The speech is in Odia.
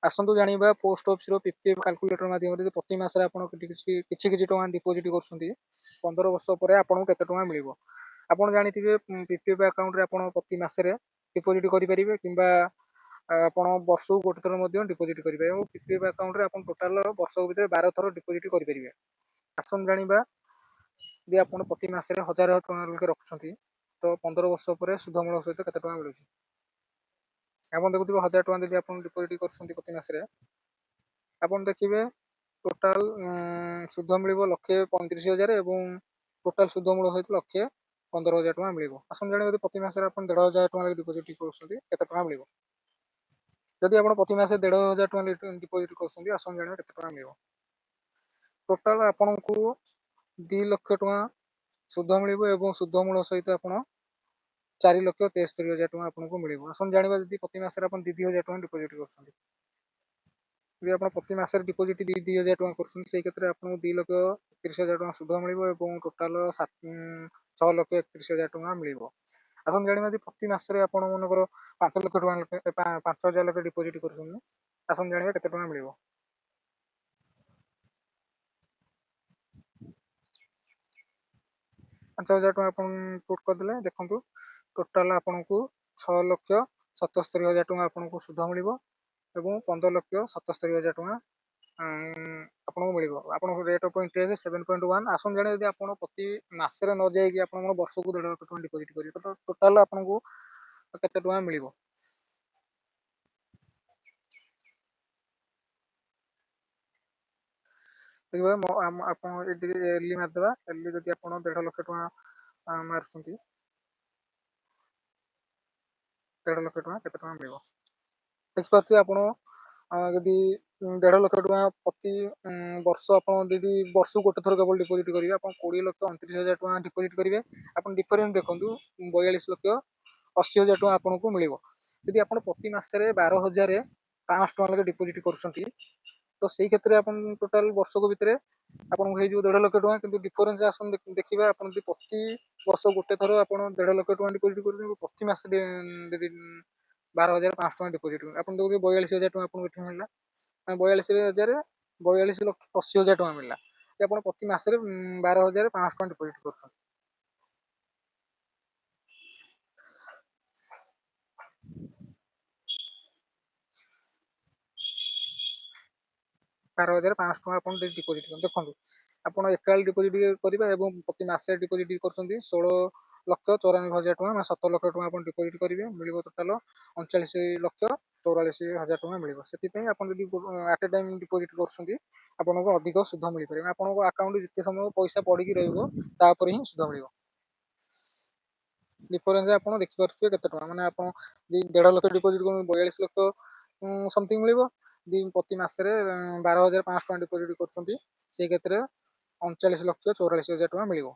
ଆସନ୍ତୁ ଜାଣିବା ପୋଷ୍ଟ ଅଫିସର ପିପିଏଫ୍ କାଲକୁଲେଟର ମାଧ୍ୟମରେ ଯଦି ପ୍ରତି ମାସରେ ଆପଣ କିଛି କିଛି କିଛି ଟଙ୍କା ଡିପୋଜିଟ୍ କରୁଛନ୍ତି, 15 ବର୍ଷ ପରେ ଆପଣଙ୍କୁ କେତେ ଟଙ୍କା ମିଳିବ। ଆପଣ ଜାଣିଥିବେ ପିପିଏଫ୍ ଆକାଉଣ୍ଟରେ ଆପଣ ପ୍ରତି ମାସରେ ଡିପୋଜିଟ୍ କରିପାରିବେ କିମ୍ବା ଆପଣ ବର୍ଷକୁ ଗୋଟେ ଥର ମଧ୍ୟ ଡିପୋଜିଟ୍ କରିପାରିବେ, ଏବଂ ପିପିଏଫ୍ ଆକାଉଣ୍ଟରେ ଆପଣ ଟୋଟାଲ ବର୍ଷକ ଭିତରେ 12 ଥର ଡିପୋଜିଟ୍ କରିପାରିବେ। ଆସନ୍ତୁ ଜାଣିବା ଯଦି ଆପଣ ପ୍ରତି ମାସରେ 1000 ଟଙ୍କା ଲେଖା ରଖୁଛନ୍ତି ତ 15 ବର୍ଷ ପରେ ସୁଧମୂଳ ସହିତ କେତେ ଟଙ୍କା ମିଳୁଛି। ଆପଣ ଦେଖୁଥିବେ 1000 ଟଙ୍କା ଯଦି ଆପଣ ଡିପୋଜିଟ୍ କରୁଛନ୍ତି ପ୍ରତି ମାସରେ, ଆପଣ ଦେଖିବେ ଟୋଟାଲ ସୁଧ ମିଳିବ 1,35,000 ଏବଂ ଟୋଟାଲ ସୁଧ ମୂଳ ସହିତ 1,15,000 ଟଙ୍କା ମିଳିବ। ଆସନ୍ତୁ ଜାଣିବା ଯଦି ପ୍ରତି ମାସରେ ଆପଣ 1500 ଟଙ୍କା ଲେଖା ଡିପୋଜିଟ୍ କରୁଛନ୍ତି କେତେ ଟଙ୍କା ମିଳିବ। ଯଦି ଆପଣ ପ୍ରତି ମାସରେ 1500 ଟଙ୍କା ଡିପୋଜିଟ୍ କରୁଛନ୍ତି, ଆସନ୍ତୁ ଜାଣିବା କେତେ ଟଙ୍କା ମିଳିବ। ଟୋଟାଲ ଆପଣଙ୍କୁ 2 ଲକ୍ଷ ଟଙ୍କା ସୁଧ ମିଳିବ ଏବଂ ସୁଧ ମୂଳ ସହିତ ଆପଣ 4,73,000 ଟଙ୍କା ଆପଣଙ୍କୁ ମିଳିବ। ଆସନ୍ତୁ ଜାଣିବା ଯଦି ପ୍ରତି ମାସରେ ଆପଣ 2-2 ହଜାର ଟଙ୍କା ଡିପୋଜିଟ୍ କରୁଛନ୍ତି, ଯଦି ଆପଣ ପ୍ରତି ମାସରେ ଡିପୋଜିଟ୍ 2-2 ହଜାର ଟଙ୍କା କରୁଛନ୍ତି, ସେଇ କ୍ଷେତ୍ରରେ ଆପଣଙ୍କୁ 2,31,000 ଟଙ୍କା ସୁଧ ମିଳିବ ଏବଂ ଟୋଟାଲ 6,31,000 ଟଙ୍କା ମିଳିବ। ଆସନ୍ତୁ ଜାଣିବା ଯଦି ପ୍ରତି ମାସରେ ଆପଣ ମନେକର 5 ଲକ୍ଷ ଟଙ୍କା 5,000 ଲେଖା ଡିପୋଜିଟ୍ କରୁଛନ୍ତି, ଆସନ୍ତୁ ଜାଣିବା କେତେ ଟଙ୍କା ମିଳିବ। 5,000 ଟଙ୍କା ଆପଣ ପୁଟ୍ କରିଦେଲେ, ଦେଖନ୍ତୁ ଟୋଟାଲ ଆପଣଙ୍କୁ 6,77,000 ଟଙ୍କା ଆପଣଙ୍କୁ ସୁଧ ମିଳିବ ଏବଂ 15,77,000 ଟଙ୍କା ଆପଣଙ୍କୁ ମିଳିବ। ଆପଣଙ୍କ ରେଟ୍ ଅଫ୍ ଇଣ୍ଟରେଷ୍ଟ 7.1। ଆସନ୍ତୁ ଜାଣିବା ଯଦି ଆପଣ ପ୍ରତି ମାସରେ ନ ଯାଇକି ଆପଣଙ୍କର ବର୍ଷକୁ 1.5 ଲକ୍ଷ ଟଙ୍କା ଡିପୋଜିଟ୍ କରିବେ ତ ଟୋଟାଲ ଆପଣଙ୍କୁ କେତେ ଟଙ୍କା ମିଳିବ। ଦେଖିବା ଆପଣ ଏଠି ଏର୍ଲି ମାରିଦେବା। ଏର୍ଲି ଯଦି ଆପଣ 1.5 ଲକ୍ଷ ଟଙ୍କା ମାରୁଛନ୍ତି, 1.5 ଲକ୍ଷ ଟଙ୍କା କେତେ ଟଙ୍କା ମିଳିବ ଦେଖିପାରୁଥିବେ ଆପଣ। ଯଦି 1.5 ଲକ୍ଷ ଟଙ୍କା ପ୍ରତି ବର୍ଷ ଆପଣ ଯଦି ବର୍ଷକୁ ଗୋଟେ ଥର କେବଳ ଡିପୋଜିଟ୍ କରିବେ, ଆପଣ 20,29,000 ଟଙ୍କା ଡିପୋଜିଟ୍ କରିବେ। ଆପଣ ଡିଫରେନ୍ସ ଦେଖନ୍ତୁ, 42,80,000 ଟଙ୍କା ଆପଣଙ୍କୁ ମିଳିବ। ଯଦି ଆପଣ ପ୍ରତି ମାସରେ 12,500 ଟଙ୍କା ଲେଖା ଡିପୋଜିଟ୍ କରୁଛନ୍ତି ତ ସେଇ କ୍ଷେତ୍ରରେ ଆପଣ ଟୋଟାଲ ବର୍ଷକ ଭିତରେ ଆପଣଙ୍କୁ ହେଇଯିବ 1.5 ଲକ୍ଷ ଟଙ୍କା। କିନ୍ତୁ ଡିଫରେନ୍ସ ଆସନ୍ତୁ ଦେଖିବା, ଆପଣ ଯଦି ପ୍ରତି ବର୍ଷ ଗୋଟେ ଥର ଆପଣ 1.5 ଲକ୍ଷ ଟଙ୍କା ଡିପୋଜିଟ୍ କରୁଛନ୍ତି, ପ୍ରତି ମାସରେ ଯଦି 12,500 ଟଙ୍କା ଡିପୋଜିଟ୍ କରୁଛନ୍ତି, ଆପଣ ଦେଖୁଥିବେ 42,000 ଟଙ୍କା ଆପଣଙ୍କୁ ଏଠି ମିଳିଲା। ମାନେ 42,000, 42,80,000 ଟଙ୍କା ମିଳିଲା। ଯଦି ଆପଣ ପ୍ରତି ମାସରେ 12,500 ଟଙ୍କା ଡିପୋଜିଟ୍ କରୁଛନ୍ତି। 12,500 ଟଙ୍କା ଆପଣ ଡିପୋଜିଟ୍ କରନ୍ତୁ। ଦେଖନ୍ତୁ ଆପଣ ଏକାବେଳେ ଡିପୋଜିଟ୍ କରିବା ଏବଂ ପ୍ରତି ମାସରେ ଡିପୋଜିଟ୍ କରୁଛନ୍ତି 16,94,000 ଟଙ୍କା, ମାନେ 17 ଲକ୍ଷ ଟଙ୍କା ଆପଣ ଡିପୋଜିଟ୍ କରିବେ, ମିଳିବ ଟୋଟାଲ 39,44,000 ଟଙ୍କା ମିଳିବ। ସେଥିପାଇଁ ଆପଣ ଯଦି ଆଟ୍ ଏ ଟାଇମ୍ ଡିପୋଜିଟ୍ କରୁଛନ୍ତି ଆପଣଙ୍କୁ ଅଧିକ ସୁଧ ମିଳିପାରିବ। ଆପଣଙ୍କ ଆକାଉଣ୍ଟ ଯେତେ ସମୟ ପଇସା ପଡ଼ିକି ରହିବ ତାପରେ ହିଁ ସୁଧ ମିଳିବ। ଡିଫରେନ୍ସ ଆପଣ ଦେଖିପାରୁଥିବେ କେତେ ଟଙ୍କା, ମାନେ ଆପଣ ଯଦି 1.5 ଲକ୍ଷ ଡିପୋଜିଟ୍ କରୁଛନ୍ତି 42 ଲକ୍ଷ ସମଥିଙ୍ଗ ମିଳିବ। ଯଦି ପ୍ରତି ମାସରେ 12,500 ଟଙ୍କା ଡିପୋଜିଟ୍ କରୁଛନ୍ତି ସେଇ କ୍ଷେତ୍ରରେ 39,44,000 ଟଙ୍କା ମିଳିବ।